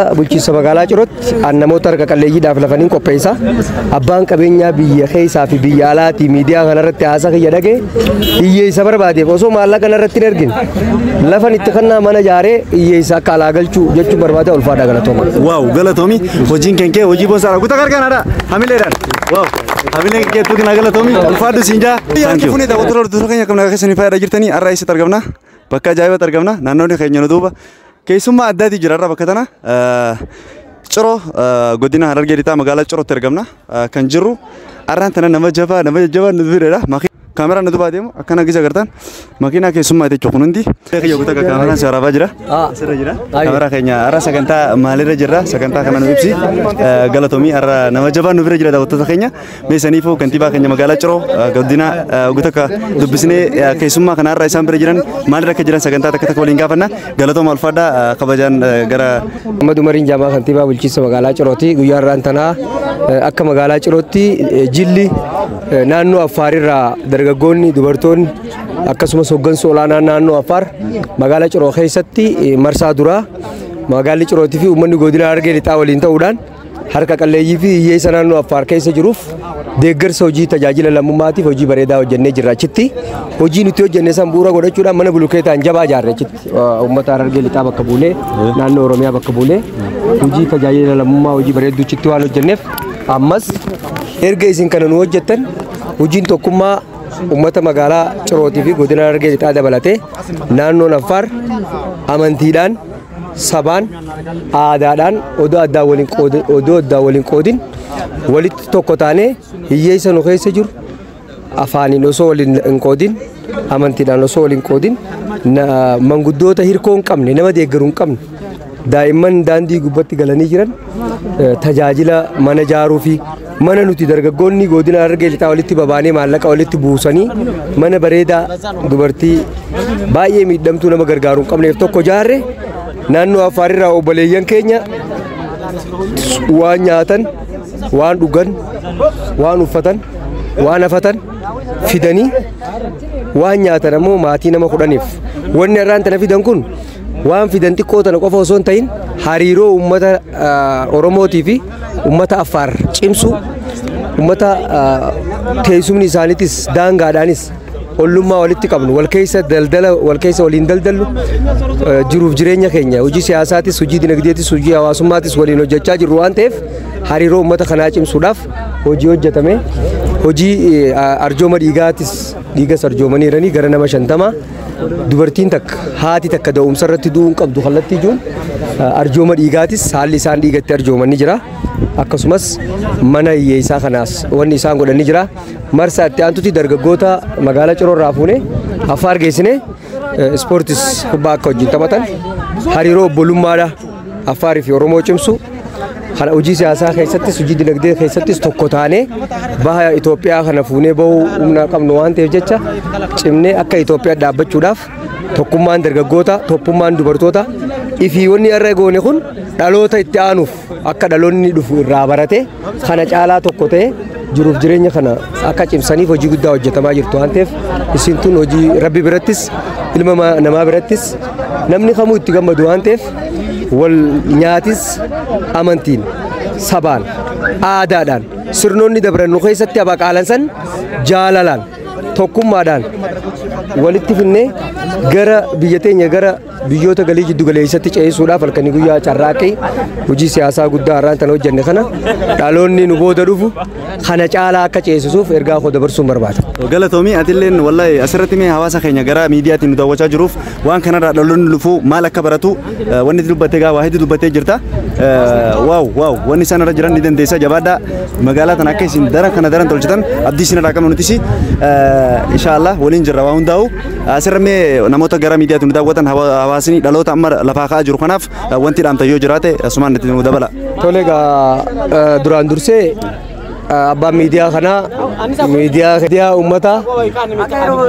Bulchiinsa magaalaa Cirootti an namoota harka qalleeyyiidhaaf lafaniin qopheessa. Abbaan qabeenyaa biyya keessaa fi biyya alaatii miidiyaa kanarratti haasaa kiyya dhagee hiyyeessa barbaadeef osoo maallaqa kanarratti hin ergin lafan itti kannaa mana ijaaree hiyyeessa akka alaa galchuu jechuun barbaada. Ulfaadha, galatooma. Waaw, galatoomi, hojiin kenkee hojii boonsaadha. Guutaa gargaaraadha. Hamileedhaan. Waaw, hamileen keettuu kana, galatoomi, ulfaadhu siin jaa. Harki fuunee daawwattoota hordoftoota keenya qabna keessanii faayidaa jirtanii har'a eessatti argamna? Bakka ajaa'ibatti argamna. Naannoonni keenya nu duuba. Keessummaa addaati jira har'a bakka tana. Ciroo, godina Harargee Lixaa magaalaa Cirootti argamna. Kan jirru har'aan tana nama jabaa, nama jajjabaa nu bireedha. Kaameraan nu duubaa deemu akkana gisa agartan makiinaa keessummaa jechuun kun hundi. Kiyya guutaa kaameraan si waraabaa jira. Asirra jira. Kaameraa keenya har'a sagantaa maalirra jirra? Sagantaa kana nu ibsi. Galatoomii, har'a nama jabaa nu bira jira daawwattoota keenya. Meesaniifuu kantiibaa keenya magaalaa Ciroo godina guutaa dubbisnee keessummaa kana har'a isaan bira jiran maalirra akka jiran sagantaa takka takka waliin gaafanna. Galatooma, ulfaadhaa, kabajaan gara. Muhammad Umariin Jaamaa, kantiibaa bulchiinsa magaalaa Cirooti. Guyyaa har'aan tanaa akka magaalaa Cirootti jilli naannoo Affaarirraa dargaggoonni, dubartoonni akkasumas hoggansa olaanaa naannoo Affaar magaalaa Ciroo keessatti marsaa duraa magaalli Cirootii fi uummanni godina Harargee Lixaa waliin ta'uudhaan harka qalleeyyii fi hiyyeessa naannoo Affaar keessa jiruuf deeggarsa hojii tajaajila lammummaatiif hojii bareedaa hojjennee jirra achitti. Hojii nuti hojjenne san bu'uura godhachuudhaan mana bulukeetaan jabaa ijaarre achitti. Uummata Harargee Lixaa bakka buunee, naannoo Oromiyaa bakka buunee hojii tajaajila lammummaa hojii bareedduu achitti waan hojjenneef, ammas erga isin kana nu hojjettan hojiin tokkummaa uummata magaalaa Cirootii fi godina Harargee Lixaa dabalatee naannoon Affaar amantiidhaan, sabaan, aadaadhaan odoo addaan waliin qoodin, odoo addaan waliin qoodin walitti tokko taanee hiyyeessa nu keessa jiru afaaniin osoo waliin hin qoodin, amantiidhaan osoo waliin qoodin, manguddoota hirkoo hin qabne, nama deeggaru hin qabne, daa'imman daandii gubbatti galanii jiran tajaajila mana ijaaruu fi mana nuti dargaggoonni godina Harargee Lixaa walitti babaanee maallaqa walitti buusanii mana bareedaa dubartii baay'ee miidhamtuu nama gargaaru hin qabneef tokko ijaarre, naannoo Affaarirraa obboleeyyan keenya waan nyaatan, waan dhugan, waan uffatan, waan afatan fidanii, waan nyaatan ammoo maatii nama 10f wanni har'aan tana fidan kun waan fidan xiqqoo tana qofa osoo hin ta'in hariiroo uummata Oromootii fi uummata Affaar cimsu, uummata teessumni isaaniitis daangaadhaanis ollummaa walitti qabnu, wal keessa daldala, wal keessa waliin daldallu, jiruuf jireenya keenya hojii siyaasaatis, hojii dinagdeetis, hojii hawaasummaatis waliin hojjechaa jirru waan ta'eef hariiroo uummata kanaa cimsuudhaaf hojii hojjetame. Hojii arjooma dhiigaatis, dhiigas arjoomaniiranii gara nama 50, dubartiin takka, haati takka da'umsa irratti du'uu hin qabdu kallattii jiruun arjooma dhiigaatis haalli isaan dhiigatti arjooman ni jira. Akkasumas mana hiyyeessaa kanaas wanni isaan godhan ni jira. Marsaa itti aantutti dargaggoota magaalaa Ciroo irraa fuunee Affaar geessine ispoortis kubbaa akka wajjin taphatan, hariiroo obbolummaadha Affaarii fi Oromoo cimsu kana hojii siyaasaa keessattis hojii dinagdee keessattis tokko taanee baha Itoophiyaa kana fuunee bahuu humna qabnu waan ta'eef jecha cimnee akka Itoophiyaa dhaabbachuudhaaf tokkummaan dargaggoota, tokkummaan dubartoota ifii wanni har'a goone kun dhaloota itti aanuuf akka dhaloonni dhufu irraa barate kana caalaa tokko ta'e jiruuf jireenya kana akka cimsaniif hojii guddaa hojjetamaa jirtu waan ta'eef isin tun hojii rabbi birattis ilma namaa birattis namni kamuu itti gammadu waan ta'eef wal nyaatis amantiin, sabaan, aadaadhaan sirnoonni dabran nu keessatti abaqaalan san jaalalaan tokkummaadhaan walitti finnee gara biyya teenya gara biyyoota galii jiddu galeessatti ce'isuudhaaf halkanii guyyaa carraaqqii hojii siyaasaa guddaa har'aan tana hojjenne kana dhaloonni nu booda dhufu kana caalaa akka ceesisuuf ergaa koo dabarsuun barbaada. Galatoomii atilleen. Wallahi asirratti mee hawaasa keenya gara miidiyaatiin nu daawwachaa jiruuf waan kanarraa dhaloonni dhufu maal akka baratu wanni dubbattee gaa waa hedduu dubbattee jirta. Waaw waaw, wanni isaan irra jiran ni dandeessa, jabaadhaa. Magaalaa tana akka isin daran kana daran tolchitan abdii isin irraa qabnu nutis inshaallah waliin jirra waa hundaa'u. Asirra mee namoota gara miidiyaatiin nu daawwatan, hawaasni dhaloota amma lafaa ka'aa jiru kanaaf wanti dhaamta yoo jiraate asumaan itti nu dabala. Tole egaa, duraan dursee abbaan miidiyaa kanaa miidiyaa uummataa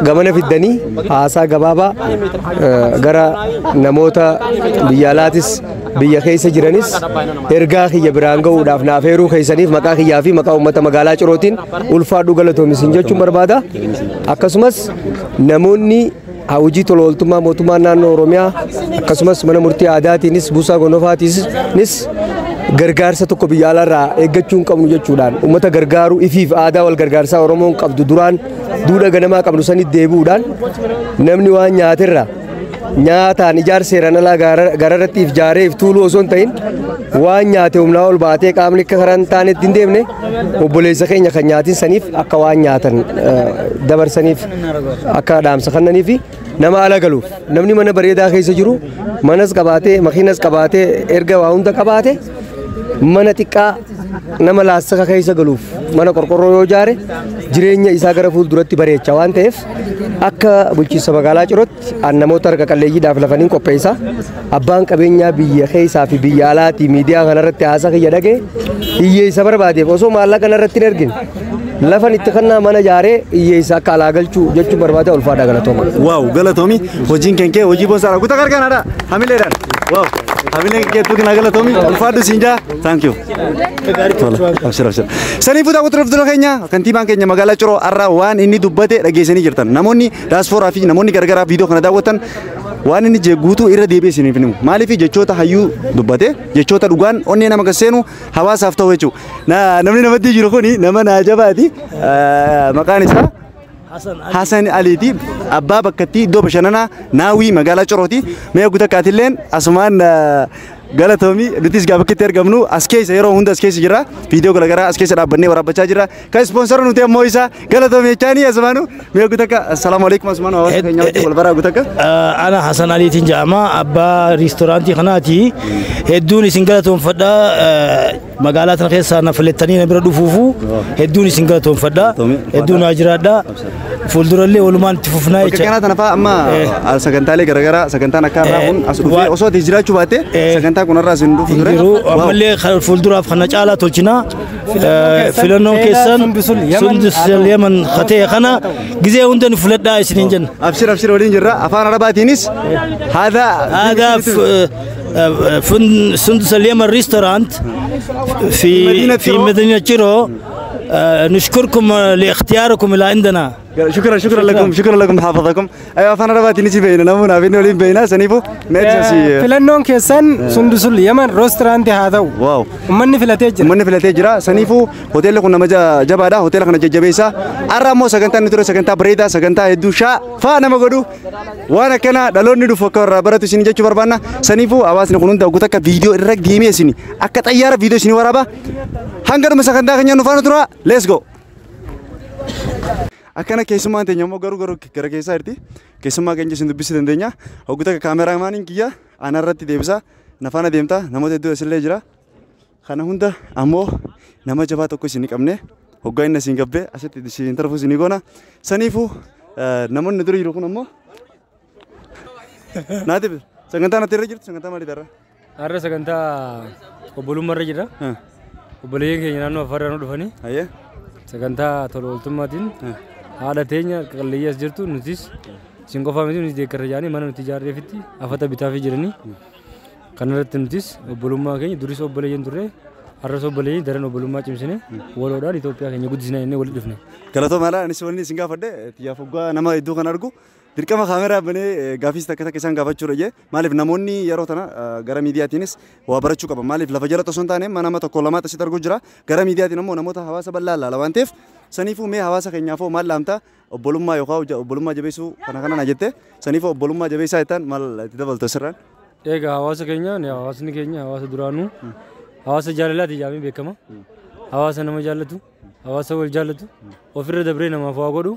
gamana fiddanii haasaa gabaabaa gara namoota biyya alaatis biyya keessa jiranis ergaa kiyya biraan gahuudhaaf naaf heeruu keessaniif maqaa kiyyaa fi maqaa uummata magaalaa Cirootiin ulfaadhu, galatoomi jechuun barbaada. Akkasumas namoonni Hojii tola ooltummaa mootummaa naannoo Oromiyaa akkasumas mana murtii aadaatiinis buusaa gonofaatiinis gargaarsa tokko biyya alaarraa eeggachuu hin qabnu jechuudhaan uummata gargaaruu ifiif aadaa wal gargaarsaa Oromoon qabdu duraan duudha ganamaa qabnu sanitti deebi'uudhaan namni waan nyaaterra nyaataan ijaarsa seeraan alaa gararratti if jaaree if tuuluu osoo hin ta'in waan nyaate humnaa ol baatee qaamni akka karaa hin taanetti hin deemne obboleessa keenya kan nyaatin saniif akka waan nyaatan dabarsaniif akka dhaamsa kennanii fi nama ala galuuf namni mana bareedaa keessa jiru manas qabaatee makiinas qabaatee erga waa hunda qabaate mana xiqqaa nama laassaka keessa galuuf mana qorqorroo yoo ijaare jireenya isaa gara fuulduratti bareecha waan ta'eef akka bulchiinsa magaalaa Cirootti an namoota harka qalleeyyiidhaaf lafaniin qopheessa. Abbaan qabeenyaa biyya keessaa fi biyya alaatii miidiyaa kanarratti haasaa kiyya dhagee hiyyeessa barbaadeef osoo maallaqa kanarratti hin ergin lafan itti kannaa mana ijaaree hiyyeessa akka alaa galchuu jechuun barbaada ulfaadha galatooma. Waaw galatoomi hojiin kenkee hojii boonsaadha. Guutaa gargaaraadha. Hamileedhaan. Waaw hamileen kenkee tuqina galatoomi ulfaadhu siin jaa. Thank you. Tola abshir abshir. Saniifuu daawwattoota dura keenya kantiibaan keenya magaalaa Ciroo har'a waan inni dubbate dhageessanii jirtan. Namoonni daaspooraa fi namoonni garagaraa viidiyoo kana daawwatan waan inni jee guutuu irra deebi'ee isiniif himu. Maaliif jechoota hayyuu dubbate jechoota dhugaan onnee nama gasseenu hawaasaaf ta'u jechuudha. Namni namatti jiru kuni nama naa jabaati. Maqaan isaa Hasan Aliiti abbaa bakkattii iddoo bashannanaa Naawii magaalaa Cirooti. Mee guutakkaatiilleen asumaan galatoomi nutis gaafa bakkitti argamnu as keessa yeroo hunda as keessa jira. Viidiyoo garaagaraa as keessa dhaabbannee waraabbachaa jira. Kan ispoonsara nuti ammoo isa galatoomi jechaanii asumaanu mee guutakka assalaamu alaikum asumaanu hawaasa keenya wajjin wal baraa guutakka. Ana Hasan Aliitiin jedhama. Abbaa riistooraantii kanaati. Hedduun isin galatoonfadha. Magaalaa tana keessaa na filattanii na bira dhufuufu hedduun isin galatoonfadha. Hedduun naa jiraadha. Fuuldurallee walumaan itti fufnaa Bakka jecha. kanaa tana fa'aa amma sagantaalee garaagaraa sagantaan akka har'aa kun as dhufee osoo ati jiraachuu baatte sagantaa kun har'aa isin dhufu ture. Jiru ammallee fuulduraaf kana caalaa tolchinaa. Filannoon keessan Sundusul Yaman katee kana gizee hunda nu filadhaa isiniin jenna. Abshir abshir waliin jirra afaan arabaatiinis haadha هذا سندس اليمن ريستورانت في مدينة في شيرو. مدينة شيرو. نشكركم لاختياركم إلى عندنا. شكرا شكرا لكم شكرا لكم حافظكم. ايوه afaan arabaatiinis beeyna namoonni afaan waliin beeyna saniifu meedsasi. Filannoon keessan Sundusul Yaman restooraantii haa ta'u. Waaw. Uummanni filatee jira. Uummanni filatee jira. Saniifuu hoteelli kun nama jabaadha. Hoteela kana jajjabeessa. Har'a ammoo sagantaan inni ture sagantaa bareedaa sagantaa hedduu shaa faa nama godhu waan akkana dhaloonni dhufu akka irraa baratu isin jechuu barbaanna. Saniifuu hawaasni kun hunda guutuu akka viidiyoo irra deemee isin akka xayyaara viidiyoo isin waraaba. Hanga dhuma sagantaa keenya nu faana tura. Let's go. Akkana keessummaan teenya immoo garuu garuu gara keessaa jirti. Keessummaa keenya isin dubbisuu dandeenya. Hoggu takka kaameraamaaniin kiyya ana irratti deebisa. Na faana deemta. Namoota hedduu asillee jira. Kana hunda ammoo nama jabaa tokko isin qabne hoggaa inni isin gabbee asitti isin tarfuu isin goona. Saniifuu namoonni dura jiru kun ammoo naatiif sagantaa natti irra jirtu sagantaa maalii darra? Har'a sagantaa obbolummaa irra jira. Obboleeyyiin keenya naannoo Affaarraa nu dhufanii Hayyee. sagantaa tola ooltummaatiin haadha teenya qalleeyyii as jirtu nutis isin qofaa miti nuti deeggarra jedhanii mana nuti ijaarreefitti afata bitaafii jiranii. Kana irratti nutis obbolummaa keenya duris obboleeyyiin turre har'as obboleeyyiin daran obbolummaa cimsine waloodhaan Itoophiyaa keenya guddisna jennee walitti dhufne. Galatoomaadha. Anis wanni isin gaafadhe xiyyaaf hoggaa nama hedduu kan argu dirqama kaameraa banee gaafiis takka takka isaan gaafachuudha jee maaliif namoonni yeroo tana gara miidiyaatiinis waa barachuu qaban maaliif lafa jala osoo hin taane mana nama tokko lamaatti asitti arguu jira gara miidiyaatiin immoo namoota hawaasa bal'aa laala waan ta'eef saniifuu mee hawaasa keenyaafoo maal laamta obbolummaa yookaan obbolummaa jabeessuu kana kana na jette saniifuu obbolummaa jabeessaa jettaan maal itti dabaltu asirraan. Egaa hawaasa keenya hawaasni keenya hawaasa duraanuu hawaasa jaalalaati jedhamee beekama. Hawaasa nama jaallatu, hawaasa wal jaallatu, ofirra dabree namaaf waa godhu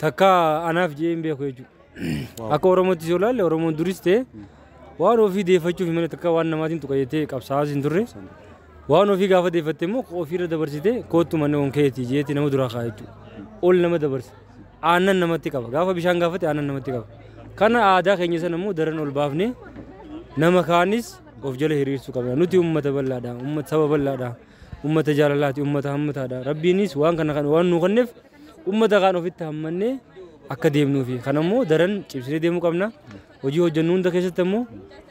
takka anaaf jee hin beeku jechuudha. Akka Oromootti yoo ilaalle Oromoon duris ta'e waan ofii deeffachuuf malee takka waan namaatiin tuqa jettee qabsaa'aas hin turre. Waan ofii gaafa deeffatte immoo ofiirra dabarsitee koottu manni onkeeti jeetti nama duraa kaa'a jechuudha. Ol nama dabarsa. Aannan namatti qaba. Gaafa bishaan gaafate aannan namatti qaba. Kana aadaa keenya sana immoo daran ol baafnee nama kaanis of jala hiriirsuu qabna. Nuti uummata bal'aadha, uummata saba bal'aadha, uummata jaalalaati, uummata hammataadha. Rabbiinis waan kana kan waan nuu kenneef uummata kaan ofitti hammannee akka deemnuufi. Kana immoo daran cimsinee deemuu qabna. Hojii hojjennu hunda keessatti immoo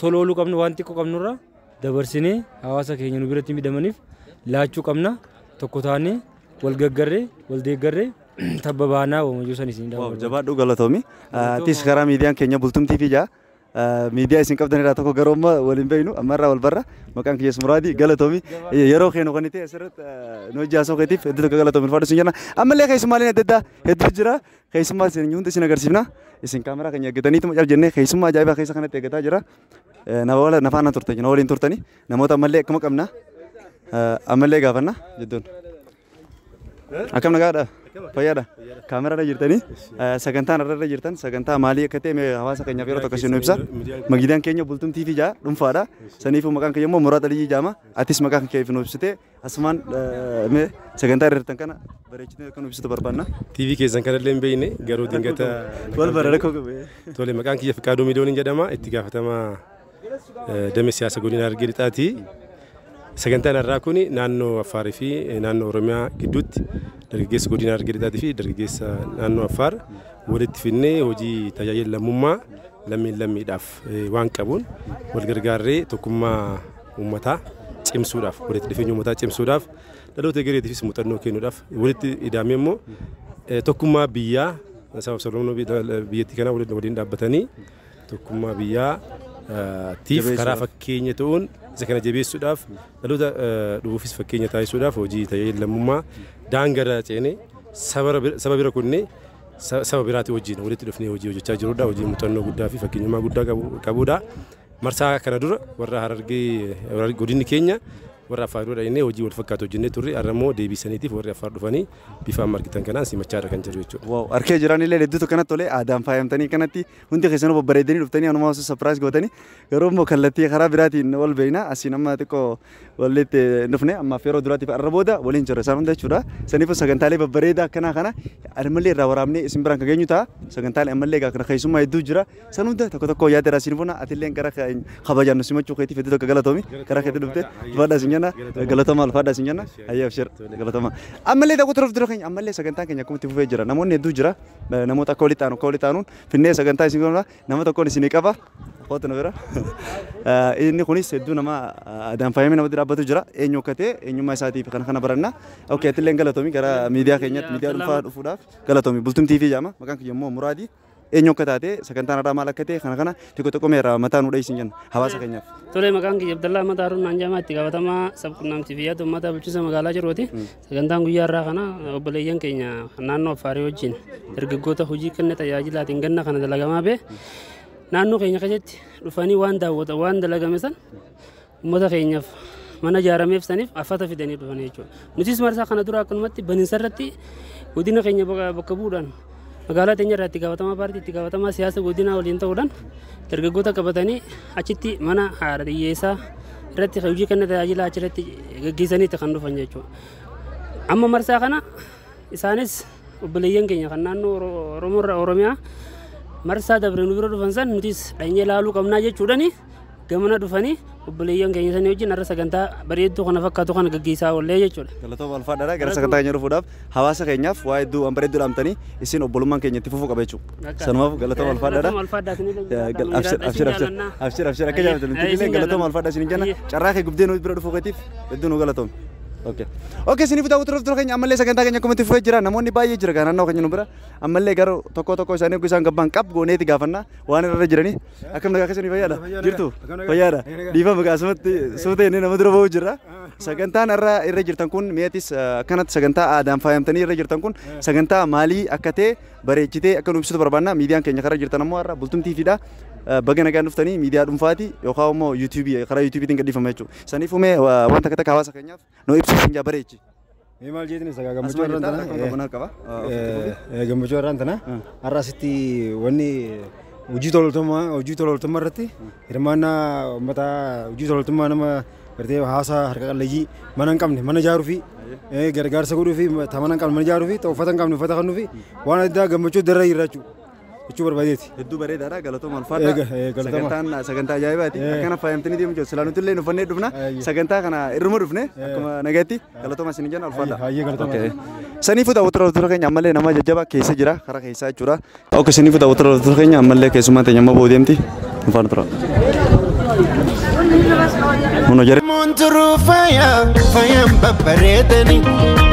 tola ooluu qabna waan xiqqoo qabnurraa dabarsinee hawaasa keenya nu biratti miidhamaniif laachuu qabna. Tokko taanee wal gaggarree wal deeggarree Tabba baanaa oomishuu san isin daawwatu. Jabaadhu galatoomi. Atis karaa miidiyaan keenya Bultum TV jaa. Miidiyaa isin qabdan irraa tokko garuu amma waliin beeknu ammarraa wal barra maqaan kiyya Muraadii galatoomi. Yeroo keenu kan ta'e asirratti nu hojii keetiif hedduu tokko galatoomi ulfaadhu isin jenna. Ammallee keessummaaleen adda addaa hedduu jira. Keessummaa isin hundi isin agarsiifna. Isin kaameraa keenya eeggataniituma cal jennee keessummaa ajaa'ibaa keessa kanatti eeggataa jira. Nafaana turte na waliin turtani namoota ammallee akkuma qabna ammallee gaafanna jedhuun. Akkam nagaadha? Fayyaadha? Kaameraa irra jirtanii sagantaan irra jirtan sagantaa maalii akka ta'e hawaasa keenyaaf yeroo tokko isin ibsa. Miidiyaan keenya Bultum TV jaa dhuunfaadha. Saniifuu maqaan keenya immoo Muraad Aliyyi jaama. Atis maqaan kee nu ibsite asumaan sagantaa irra jirtan kana bareechitee akka nu ibsitu barbaanna. TV keessan kanallee hin beekne garuu dingata. Wal bara rakkoo qabe. Tole maqaan kiyya Fiqaaduu Miidooniin jedhama. Itti gaafatamaa damee siyaasa godina Harargee Lixaati. Sagantaan har'aa kun naannoo Affaarii fi naannoo Oromiyaa gidduutti dargaggeessa godina Harargee Lixaatii fi dargaggeessa naannoo Affaar walitti fidnee hojii tajaajila lammummaa lammiin lammiidhaaf waan qabuun wal gargaarree tokkummaa uummataa cimsuudhaaf walitti dhufeenya uummataa cimsuudhaaf dhaloota egereetiifis muuxannoo kennuudhaaf walitti ida'amee immoo tokkummaa biyyaa sabab sablammoota biyyattii kanaa waliin dhaabbatanii tokkummaa biyyaa tiif karaa fakkeenya ta'uun isa kana jabeessuudhaaf dhaloota dhufuufis fakkeenya taasisuudhaaf hojii tajaajila lammummaa daangaa ceenee saba bira kunnee saba biraatii wajjin walitti dhufnee hojii hojjechaa jirrudha. Hojii muuxannoo guddaa fi fakkeenyummaa guddaa qabudha. Marsaa kana dura warra Harargee godinni keenya warra Affaar dura inni hojii wal fakkaatu hojjennee turre har'a immoo deebisaniitiif warri Affaar dhufanii bifa amma argitan kanaan simachaadha kan jiru jechuudha. Waaw harkee jiran illee hedduutu kanatti tolee aadaan faayamtanii kanatti hundi keessanuu babbareedanii dhuftanii anuma osoo sapiraayis gootanii garuu immoo kallattii karaa biraatiin wal beekna asiin amma xiqqoo walitti dhufne ammaaf yeroo duraatiif har'a booda waliin jirra isaan hunda jechuudha. Saniifuu sagantaalee babbareedaa akkanaa kana ammallee irraa waraabnee isin biraan kan geenyu ta'a sagantaalee ammallee egaa kana keessummaa hedduu jira san hunda tokko tokko yaada irraa isin fuuna atillee gara kabajaan nu simachuu keetiif hedduu tokko galatoomi karaa keetti dhufte ulfaadhaa isin jenna galatoomaa ulfaadhaa isin jenna ayyaa abshir galatoomaa ammallee tokko turuuf dura keenya ammallee sagantaan keenya akkuma itti fufee jira namoonni hedduu jira namoota akka walitti aanu akka walitti aanuun finnee sagantaa isin godhuna nama tokkoon isinii qaba kootu na bira inni kunis hedduu nama aadaan faayamee namatti dhaabbatu jira eenyu akka ta'e eenyummaa isaatiif kana kana baranna okay atillee galatoomi gara miidiyaa keenyatti miidiyaa dhuunfaa dhufuudhaaf galatoomi Bultum TV jedhama maqaan kiyya immoo Muraadii eenyu akka taate sagantaan irraa maal akka ta'e kana kana xiqqoo xiqqoo meera mataa nu dheessin jenna hawaasa keenyaaf. Tole maqaan kiyya Abdallaa Ahmad Haruun naan jedhama itti gaafatamaa sabquunnamtii fi yaada uummataa bulchiinsa magaalaa Cirooti. Sagantaan guyyaa irraa kana obboleeyyan keenya naannoo Affaarii wajjin dargaggoota hojii kenna tajaajilaatiin ganna kana dalagamaa bee naannoo keenya keessatti dhufanii waan daawwatan waan dalagame san uummata keenyaaf mana ijaarameef saniif affata fidanii dhufanii jechuudha. Nutis marsaa kana dura akkanumatti baniinsa irratti godina keenya bakka bu'uudhaan magaalaa teenya irraa itti gaafatamaa paartii itti gaafatamaa siyaasa godinaa waliin ta'uudhaan dargaggoota qabatanii achitti mana haadha hiyyeessaa irratti hojii kenna tajaajilaa achirratti gaggeessaniitti kan dhufan jechuudha. Amma marsaa kana isaanis obboleeyyan keenya kan naannoo Oromoo Oromiyaa marsaa dabre nu bira dhufan san nutis dhanyee ilaaluu qabnaa jechuudhaani gamana dhufanii obboleeyyan keenya sanii wajjin har'a sagantaa bareedduu kana fakkaatu kana gaggeessaa oollee jechuudha. Galatooma ulfaadhaadha gara sagantaa keenya dhufuudhaaf hawaasa keenyaaf waa hedduu waan bareedduu dhaamtanii isin obbolummaan keenya itti fufuu qaba jechuudha. Sanumaaf galatooma ulfaadhaadha. Abshir abshir abshir abshir akka jaallatan nuti illee galatooma ulfaadhaa isin jenna carraa kee gubdee nu bira dhufuu keetiif hedduu nu galatooma. Okay. Okay, siniif daawwattoota dura keenya ammallee sagantaa keenya akkuma itti fufee jira namoonni baay'ee jira kan naannoo keenya nu bira ammallee garuu tokko tokko isaanii eeguu isaan gabbaan qab gooneeti gaafanna waan irra jiranii akkam nagaa keessanii fayyaadha jirtu fayyaadha dhiifama asumatti suutee inni nama dura ba'uu jira sagantaan irra irra jirtan kun mi'atis akkanatti sagantaa aadaan faayamtanii irra jirtan kun sagantaa maalii akka ta'e bareechitee akka nu ibsitu barbaanna miidiyaan keenya karaa jirtan ammoo har'a Bultum TVdha. Baga nagaan dhuftanii miidiyaa dhuunfaati yookaan immoo yuutuubii karaa yuutuubiitiin gadhiifama jechuudha. Saniif umee wanta akka takka hawaasa keenyaaf nu ibsu hin bareechi. Mee maal jeetiin sagaa gammachuu irraan tana? Gammachuu irraan tana har'a asitti wanni hojii tololtummaa irratti hirmaannaa uummataa hojii tololtummaa nama gartee hawaasa harka qalleeyyii mana hin qabne mana ijaaruu fi gargaarsa godhuu fi mana hin qabne mana ijaaruu fi uffata hin qabne uffata kennuu fi waan adda addaa gammachuu darra jira jechuudha. Jechuu barbaadeeti. Hedduu bareedaadha galatooma ulfaadha. Sagantaan sagantaa ajaa'ibaati. Akkana faayamtanii deemu jiru. Silaa nuti illee nufannee dhufna. Sagantaa kana irruma dhufne akkuma nagaatti galatooma isin jenna ulfaadha. Saniifuu daawwattoota dura keenya ammallee nama jajjabaa keessa jira karaa keessaa jechuudha. Okay saniifuu daawwattoota dura keenya ammallee keessummaa teenya amma boodeemti. Ulfaadha tura. Kunoo jara. Moonturuu faaya faayaan babbareedani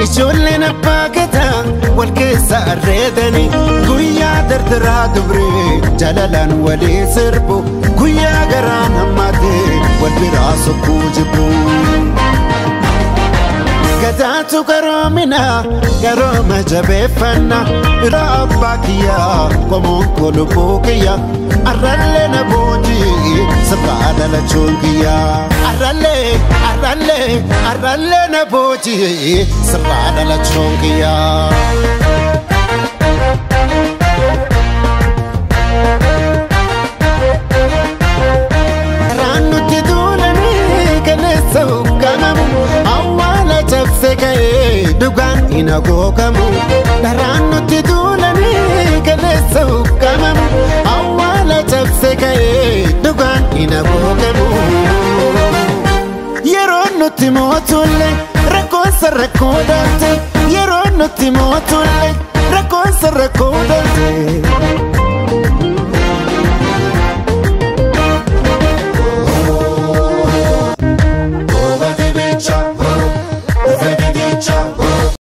ijoolleen abbaa gadaa wal keessa arreedani guyyaa dardaraa dubree jaalalaan walii sirbu guyyaa garaan hammaatee wal biraa sokkuu jibbu. Gadaatu garoomina garooma jabeeffanna irra abbaa kiyyaa qomoon koo lubbuu kiyya arrallee na boojii sirraa dhalachuun kiyya. Arrallee arrallee arrallee na boojii sirraa dhalachuun kiyya. Karaan nuti duulanii kaleessa ukkaamamu awwaala cabse ka'ee dhugaan hin hagoogamu. Karaan nuti duulanii kaleessa ukkaamamu awwaala cabse ka'ee dhugaan hin hagoogamu. Yeroo nuti mootulle rakkoonsa rakkoo dhalte yeroo nuti mootulle rakkoonsa rakkoo dhalte.